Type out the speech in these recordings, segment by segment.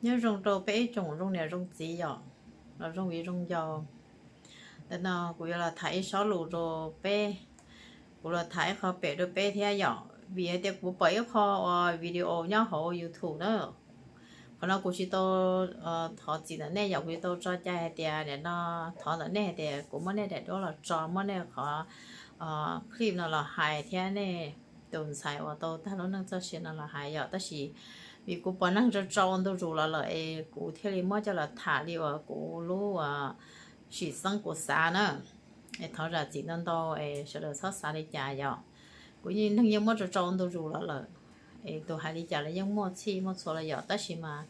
Nyob zoo rau peb ib tsoom zoo niam zoo txiv yom, los zoo viv zoo ncaus. Ntawm no kuv yuav los tham ib sob lus rau peb, kuv los tham ib qho pem rau peb thiab yom, vim hais tias kuv pom ib qho uas video nyob hauv YouTube na. Qhov no kuv tsis tau thov txim ntawm nej yom, kuv tsis tau tso cai hais tias nim no thov ntawm nej hais tias kuv muab nej daim duab los tso, muab nej qhov clip no los hais thiab nej tus ntxhais uas tau tag lub neej txoj sia no los hais yom. Tab sis vim kuv pom neeg tso tso ua ntu zus los lawm es kuv thiaj li muab coj los tham li uas kuv lub sim xeeb kuv xav na. Es thov zam txim ntau ntau es sawv daws txhob xav li cas yom. Kuv yeej neeg yeej muab tso tso ua ntu zus los lawm, es tus hais li cas los yeej muaj txhij muaj txhua los yom, tab sis mas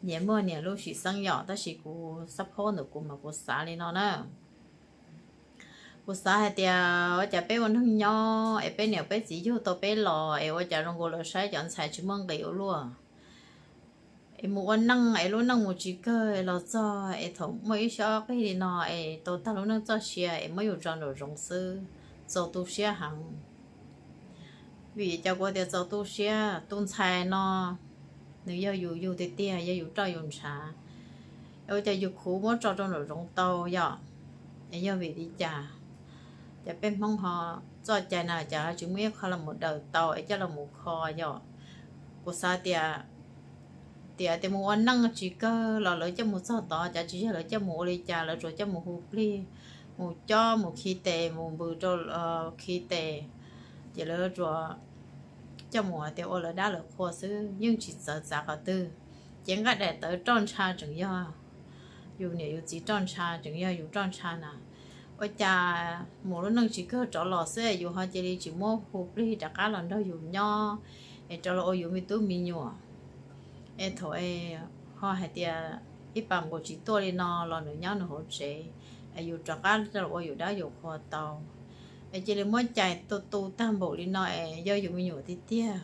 nyias muaj nyias lub sim xeeb yom, tab sis kuv xab phob ntawm kuv mas kuv xav li no na. Kuv xav hais tias ua cas peb ua neeg nyob es peb niam peb txiv yug tau peb los es ua cas zoo nkaus lawv saib cov ntxhais tsis muaj nqis ua luaj. Es mus ua neej es lub neej mus tsis kawg los txog es thaum muaj ib sab qig li no es tau tag lub neej txoj sia es muab yus tso nraum zoov xwb, txaus tu siab heev. Vim cas kuv tias txaus tu siab, tus ntxhais no nws yog yus yug tiag tiag, yog yus roj yus ntshav, es ua cas yus khuv muab tso rau nraum zoov tau yom? Es yog vim li cas? Ces peb Hmoob ho txoj cai na cas ho tsis muaj ib qho los mus daws tau es coj los mus kho yom? Kuv xav tias, tias tias mus ua neej tsis kawg los lawv coj mus txog tod, cas tsis yog lawv coj mus ua li cas, lawv tsuas coj mus hu plig, mus cob, mus khi tes, mus npws rau khi tes, ces lawv tsuas coj mus hais tias ua lawv dab lawv qhua xwb, yeej tsis txawv txav qhov twg. Ces nqaij daim tawv roj ntsha tseem yog yus niam yus txiv roj ntsha, tseem yog yus roj ntsha na. Ua cas mus lub neej tsis kawg rov los xwb yus ho cia li tsis muab hu plig rov qab los nrog yus nyob, es rov los ua yus me tub me nyuam. Es thaum ho hais tias ib pas nqus tsis tuaj li no los nws nyob nws hauv tsev, es yus rov qab los ua yus dab yus qhua tau, es cia li muab cais tu tu tag npaum li no es yog yus me nyuam tiag tiag.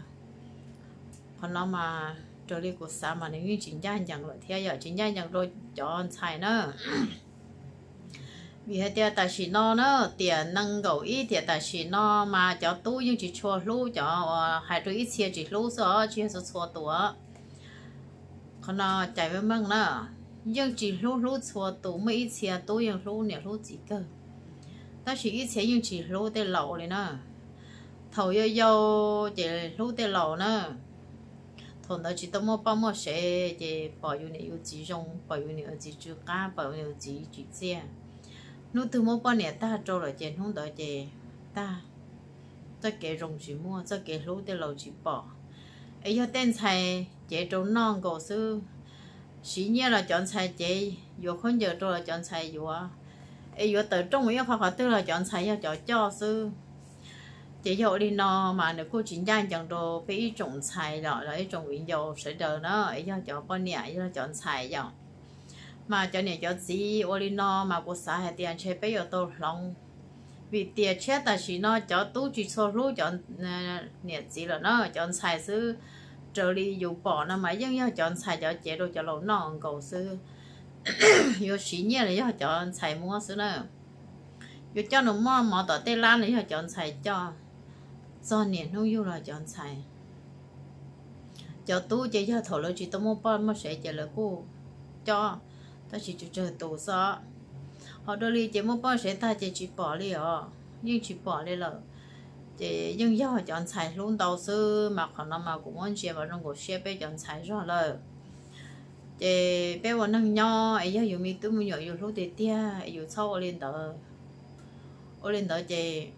Qhov no mas raws li kuv xav mas nws yeej tsis ncaj ncees lawm thiab yom, tsis ncaj ncees rau cov ntxhais na. Vim hais tias tam sim no na, tiam nees nkaum ib tiam tam sim no mas cov tub yeej tsis tshua hlub cov uas hais rau ib txhia tsis hlub xwb os, tsis yog txhua txhua tus. Qhov no cais meej meej na, yeej tsis hlub hlub txhua tus, muaj ib txhia tub yeej hlub niam hlub txiv kawg, tab sis ib txhia yeej tsis hlub tej laus li na. Thaum yau yau ces hlub tej laus na, thaum ntawd tsis tau muaj poj muaj sev ces pom yus niam yus txiv zoo, pom yus niam yus txiv tsw qab, pom yus niam yus txiv tsim txiaj. Hnub twg muab poj niam tag rau lawm ces hnub ntawd ces tag, txoj kev zoo tsis muaj, txoj kev hlub tej laus tsis pom. Es yog tej ntxhais cev rau noj nkaus xwb, siv nyiaj los cov ntxhais cev, yuav khaub ncaws rau los cov ntxhais yuav, es yuav tawm rooj mus ib qho qhov twg los cov ntxhais yog cov coj xwb. Ces yog ua li no mas nws kuj tsis ncaj ncees rau peb ib tsoom ntxhais los ib tsoom viv ncaus sawv daws na, es yog cov poj niam yog cov ntxhais yom. Mas cov niam cov txiv ua li no mas kuv xav hais tias ntshe peb yuav tau hloov, vim tias tshiab tam sim no cov tub tsis txhua hlub cov niam txiv lawm na, cov ntxhais xwb. Raws li yus pom no mas yeej yog cov ntxhais cov cev rau cov laus noj nkaus xwb. Yuav siv nyiaj los yog cov ntxhais muab xwb na. Yuav coj nws muaj mov tom tej lab los yog cov ntxhais coj. Txog niam hnub yug los cov ntxhais. Cov tub ces yog thaum lawv tsis tau muaj poj muaj sev ces lawv kuj coj, tab sis tsawg tsawg tus xwb. Ho dua li ces muaj poj sev tag ces tsis pom li os, yeej tsis pom li lawm. Ces yeej yog cov ntxhais hlub ntau xwb, mas qhov no mas kuv muab ntsia mas zoo nkaus siab peb cov ntxhais zog lawm. Ces peb ua neeg nyob es yog yus me tub me nyuam yus hlub tiag tiag es yus txhob ua li ntawd. Ua li ntawd ces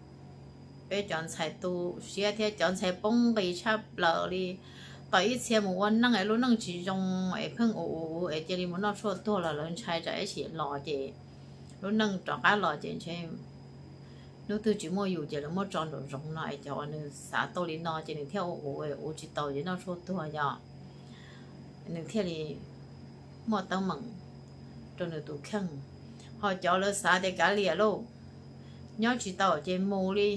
peb cov ntxhais tu siab thiab cov ntxhais poob nqis tshaj plaws li. Tom ib txhia mus ua neej es lub neej tsis zoo es pheej ua ua es cia li mus noj tshuaj tuag los lawv ntshai tsam ib chim los ces lub neej rov qab los ces ntshe hnub twg tsis muaj yus ces lawv muab tso nraum zoov no es cov uas nws xav tau li no ces nws thiaj ua ua ua tsis tau ces noj tshuaj tuag yom. Nws thiaj li muaj teeb meem rau nws tus kheej. Ho cov lawv xav tias kav liam lauj, nyob tsis tau ces mus li,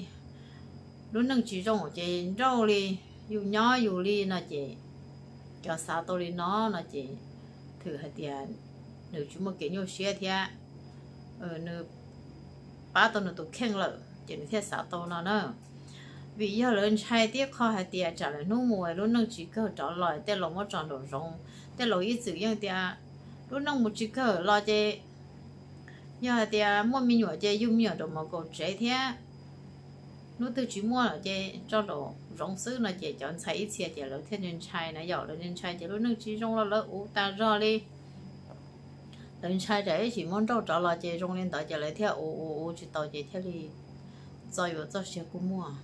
lub neej tsis zoo ces nrauj li, yus nyob yus li no ces, cov xav tau li no no ces thwm hais tias nws tsis muaj kev nyuaj siab thiab nws pab tau nws tus kheej lawm ces nws thiaj xav tau no na. Vim yog lawv ntshai tib qho hais tias tsam lawv hnub mus lub neej tsis kawg rov los tej laus muab tso nraum zoov, tej laus ib txwm yeej tias lub neej mus tsis kawg los ces yog hais tias muaj me nyuam ces yug me nyuam rau mov kaum tsev thiab, hnub twg tsis muaj lawm ces tso nraum zoov xwb no ces cov ntxhais ib txhia ces lawv thiaj ntshai na yom, lawv ntshai ces lub neej tsis zoo los lawv ua tas zog li. Lawv ntshai tsam ib sim muab nrauj rov los ces zoo li ntawd ces lawv thiaj ua ua ua tsis tau ces thiaj li txo yuav txoj sia kuj muaj.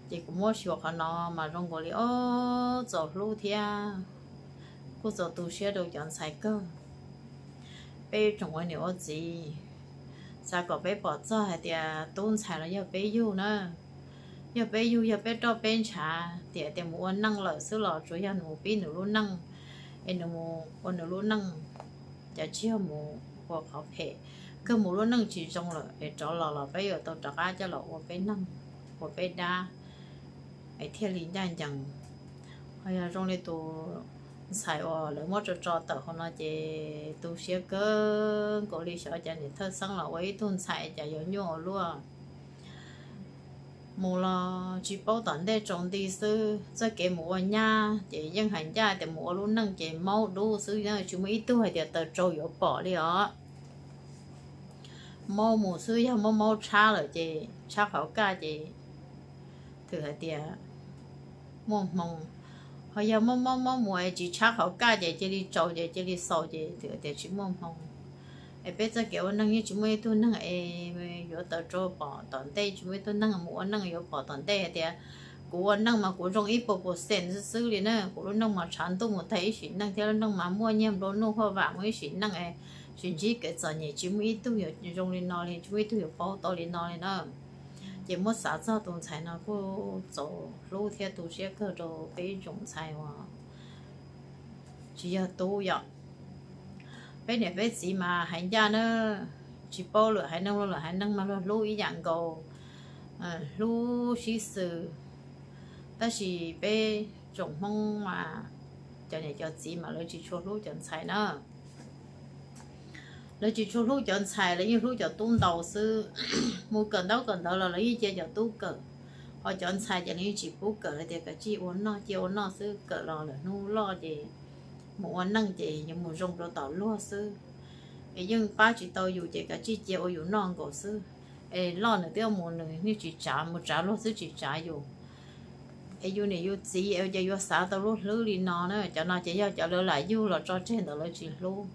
Ces kuv muab xyuas qhov no mas zoo nkaus li ob txaus hlub thiab kuj txaus tu siab rau cov ntxhais kawg. Peb tsoom ua niam ua txiv, xav kom peb pom txog hais tias tub ntxhais los yog peb yug na, yog peb yug yog peb roj peb ntshav, tiam tias mus ua neej lawm xwb los tsuas yog nws mus pib nws lub neej, es nws mus ua nws lub neej, cas tsis yog mus ua qhov phem, kawg mus lub neej tsis zoo lawm es rov los los peb yuav tau rov qab coj los ua peb neej, ua peb dab, es thiaj li ncaj ncees. Ho yog zoo li tus ntxhais uas lawv muab tso tso tawm hauv no ces tu siab kawg nkaus li, xyov cas niam thawj xeeb los ua ib tug ntxhais cas yuav nyuaj ua luaj. Mus los tsis paub tom ntej tsaus nti xwb, txoj kev mus ua nyab ces yeej hais ncaj tias mus ua lub neej ces maub dub xwb, tsis muaj ib tug hais tias taws tsau yuav pom li os. Maub mus xwb, yog muab maub tshab lawm ces tshab qhov kaj ces thwm hais tias muaj hmoo, ho yog muab maub maub mus es tsis tshab qhov kaj ces cia li tsau ces cia li xaus ces thwm hais tias tsis muaj hmoo. Es peb txoj kev ua neej yeej tsis muaj ib tug neeg es yuav taws tsau pom tom ntej, tsis muaj ib tug neeg mus ua neej yuav pom tom ntej hais tias kuv ua neej mas kuv zoo ib puas percent xwb xwb li na, kuv lub neej mas tshav ntuj mus tag ib sim neej thiab lub neej mas muaj nyiaj nplua nuj huaj vam mus ib sim neej, tsis ntsib kev txom nyem, tsis muaj ib tug yuav zoo li no li, tsis muaj ib tug yuav paub tau li no li na. Ces muab xav txog tus ntxhais no kuj txaus hlub thiab tu siab kawg rau peb ib tsoom ntxhais uas tsis yog tub yom. Peb niam peb txiv mas hais ncaj na, tsis paub lwm haiv neeg los lwm haiv neeg mas luag hlub ib yam nkaus, hlub sib xws. Tab sis peb tsoom Hmoob mas cov niam cov txiv mas lawv tsis tshua hlub cov ntxhais na. Lawv tsis tshua hlub cov ntxhais, lawv yeej hlub cov tub ntau xwb. Mus kawm ntaub kawm ntawv los lawv yeej cia cov tub kawm, ho cov ntxhais ces lawv yeej tsis pub kawm, lawv tias kav tsij ua noj cia ua noj xwb, kawm los lawm hnub loj ces mus ua neej ces yuav mus zoo rau tom luag xwb. Es yeej pab tsis tau yus ces kav tsij cia ua yus noj nkaus xwb. Es loj nws twb mus nws yeej tsis tsav, mus tsav luag xwb tsis tsav yus. Es yus niam yus txiv es cas yuav xav tau lub hlwb li no na. Cov no ces yog cov lawv lam yug los tso tseg ntawd lawv tsis hlub.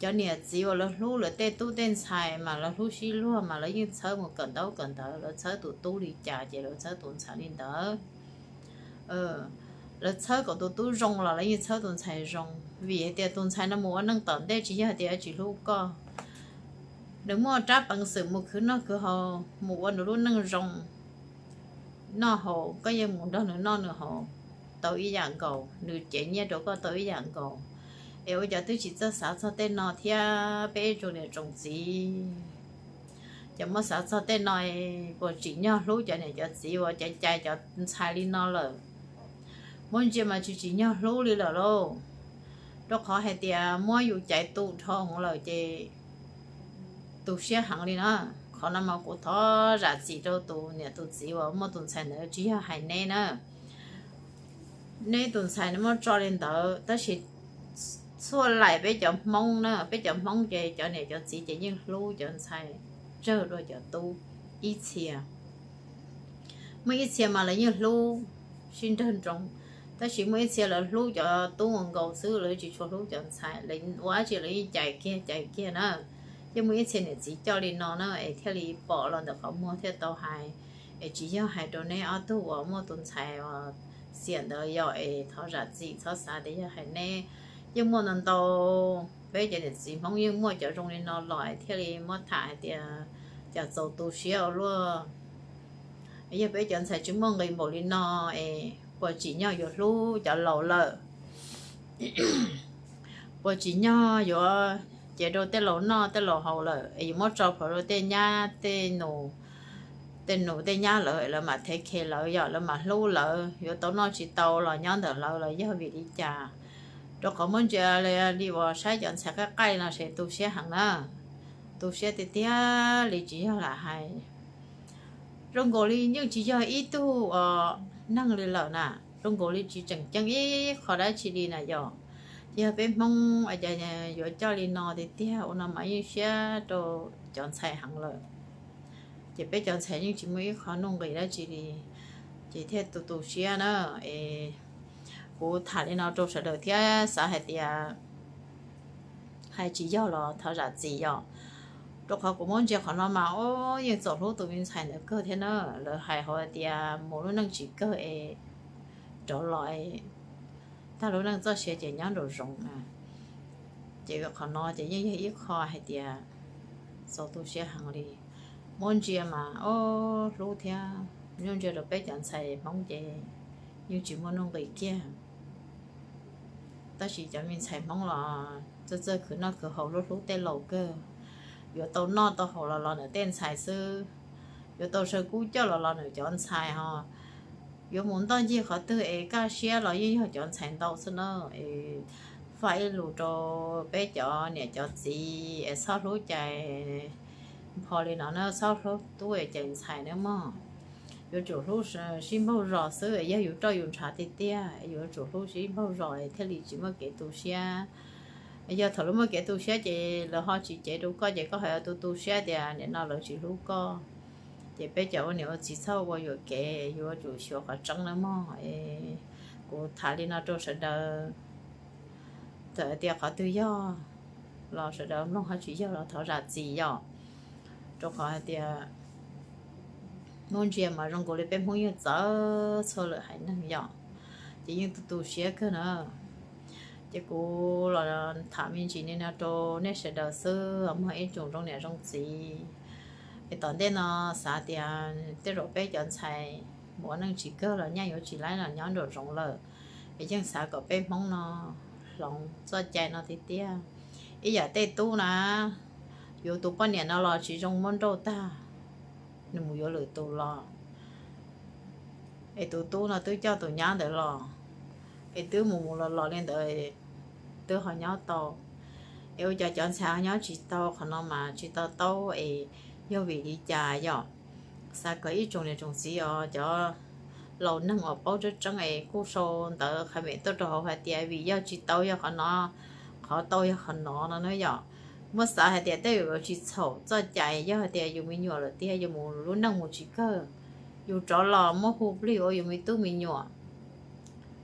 Cov niam txiv uas lawv hlub lawv tej tub tej ntxhais mas lawv hlub sib luag mas lawv yeej txhawb mus kawm ntaub kawm ntawv, lawv txhawb tus tub li cas ces lawv txhawb tus ntxhais li ntawd. Lawv txhawb kom tus tub zoo los lawv yeej txhawb tus ntxhais zoo, vim hais tias tus ntxhais no mus ua neej tom ntej tsis yog hais tias tsis hlub koj. Nws muaj rab peev xwm mus khwv noj khwv haus, mus ua nws lub neej zoo, noj haus, koj yeej mus nrog nws noj nws haus tau ib yam nkaus, nws cev nyiaj rau koj tau ib yam nkaus. Es ua cas twb tsis txawj xav txog tej no thiab peb ib tsoom niam tsoom txiv? Ces muab xav txog tej no, puas tsim nyog hlub cov niam cov txiv uas caiv caiv cov ntxhais li no lawm? Muab ntsia mas tsis tsim nyog hlub li lawm lauj, rau qhov hais tias muab yus caiv tu dhau lawm ces tu siab heev li na. Qhov no mas kuv thov zam txim rau tus niam tus txiv uas muaj tus ntxhais ntawd, tsis yog hais neb na. Neb tus ntxhais no muab tso li ntawd, tab sis txhua laim peb cov Hmoob na, peb cov Hmoob ces cov niam cov txiv ces yeej hlub cov ntxhais tsawg dua cov tub ib txhia. Muaj ib txhia mas lawv yeej hlub sib nrawg nroos, tab sis muaj ib txhia lawv hlub cov tub ua nkaus xwb, lawv tsis tshua hlub cov ntxhais, lawv ua dab tsi lawv yeej cais kiag cais kiag na. Yeej muaj ib txhia niam txiv coj li no na, es thiaj li pom los ntawm qhov muag thiaj tau hais. Es tsis yog hais rau neb ob tug uas muaj tus ntxhais uas xiam ntawd yog es thov zam txim txhob xav tias yog hais neb. Yeej muaj ntau ntau, peb cov niam txiv Hmoob yeej muaj cov zoo li no los es thiaj li muab tham hais tias cas txaus tu siab ua luaj. Yog peb cov ntxhais tsis muaj nqis npaum li no es puas tsim nyog yuav hlub cov laus lawm? Puas tsim nyog yuav cev rau tej laus noj tej laus haus lawm es yuav muab tso plhuav rau tej nyab tej nus, tej nus tej nyab lawv, lawv mam thev khe lawv, yog lawv mam hlub lawv, yuav tau noj tsis tau los nyob ntawm lawv los yog vim li cas? Rau qhov muab ntsia li uas saib cov ntxhais qaij qaij no ces tu siab heev na, tu siab tiag tiag li tsis yog lam hais. Zoo nkaus li yeej tsis yog ib tug neeg li lawm na, zoo nkaus li tsis tseem ceeb ib qho dab tsi li na yom. Ces yog peb Hmoob yuav coj li no tiag tiag ua no mas yeej siab rau cov ntxhais heev lawm. Ces peb cov ntxhais yeej tsis muaj ib qho nuj nqis dab tsi li, ces thiaj tu tu siab na. Es kuv tham li no rau sawv daws thiab xav hais tias hais tsis yog los thov zam txim yom. Rau qhov kuv muab ntsia qhov no mas o, yeej txom hlub tus me ntxhais ntawd kawg thiab na. Lawv hais hauv tias mus lub neej tsis kawg es rov los es tag lub neej txoj sia ces nyob nraum zoov na. Ces qhov no ces yeej yog ib qho hais tias txaus tu siab heev li. Muab ntsia mas o, hlub thiab, muab ntsia rau peb cov ntxhais Hmoob ces yeej tsis muaj nuj nqis kiag. Tab sis cov me ntxhais Hmoob los txawj txawj khwv noj khwv haus, hlub hlub tej laus kawg. Yuav tau noj tau haus los los ntawm tej ntxhais xwb, yuav tau saw kub coj los los ntawm cov ntxhais ho. Yuav mus ntoj ncig qhov twg es kaj siab los yeej yog cov ntxhais ntau xwb na. Es faj ib lus rau peb cov niam cov txiv es txhob hlub cais npho li no na, txhob hlub tub es cais ntxhais na mog. Yuav tsum hlub sib npaug zos xwb, yog yus roj yus ntshav tiag tiag yuav tsum hlub sib npaug zos thiaj li tsis muaj kev tu siab. Yog thaum lawv muaj kev tu siab ces lawv ho tsis cev rau koj ces koj ho yuav tu tu siab tias nim no lawv tsis hlub koj. Ces peb cov ua niam ua txiv txhob ua yuam kev, yuav tsum xyuas qhov tseeb na mog. Kuv tham li no rau sawv daws, txawm tias qhov twg yog los sawv daws mloog, ho tsis yog los thov zam txim yom. Rau qhov hais tias muab ntsia mas zoo nkaus li peb Hmoob yeej txawv txhua lwm haiv neeg yom, ces yeej tu tu siab kawg na. Ces kuv los tham me ntsis li no rau nej sawv daws xwb, muag ib tsoom zoo niam zoo txiv. Es tom ntej no xav tias tej zaum peb cov ntxhais mus ua neej tsis kawg los nyaj yuav tsis laib los nyob nraum zoov lawm, es yeej xav kom peb Hmoob no hloov txoj cai no tiag tiag. Ib yam tej tub na, yuav tus poj niam no los tsis zoo muab nrauj tag, nws mus yuav lwm tus los, es tus tub no twb coj tus nyab ntawd los, es twb mus mus los los li ntawd, twb ho nyob tau. Es ua cas cov ntxhais ho nyob tsis tau? Qhov no mas tsis to taub es yog vim li cas yom? Xav kom ib tsoom niam tsoom txiv os, cov laus neeg uas paub tseeb tseeb es kuj sau ntawv qhia meem tuaj rau hauv hais tias vim yog tsis tau yog qhov no, qhov tau yog qhov no no na yom. Muab xav hais tias tej zaum yuav tsis txhaum txoj cai, yog hais tias yus me nyuam lawm tiag, yus mus lub neej mus tsis kawg, yus rov los muab hu plig ua yus me tub me nyuam,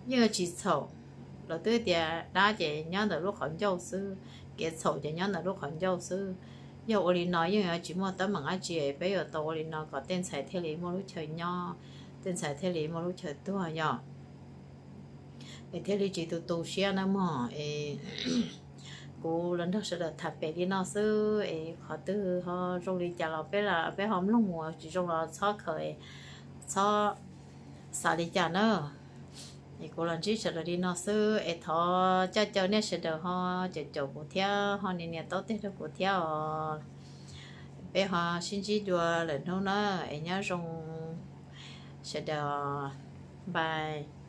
yeej yuav tsis txhaum. Lawv twb tias dab ces nyob ntawm lub qhov ncauj xwb, kev txhaum ces nyob ntawm lub qhov ncauj xwb. Yog ua li no yeej yuav tsis muaj teeb meem dab tsi, peb yuav tau ua li no kom tej ntxhais thiaj li muaj lub chaw nyob, tej ntxhais thiaj li muaj lub chaw tuag yom. Es thiaj li tsis tu tu siab na mog. Es kuv los nrog sawv daws tham pem li no xwb, es qhov twg ho zoo li cas los peb, peb ho mloog mus, tsis zoo los txhob khaws, txhob xav li cas na. Es kuv los ntsib sawv daws li no xwb, es thov coj caw nej sawv daws ho caum caum kuv thiab, ho nias nias taub teg rau kuv thiab os. Peb ho sib ntsib dua lwm hnub na, es nyob zoo sawv daws, bye.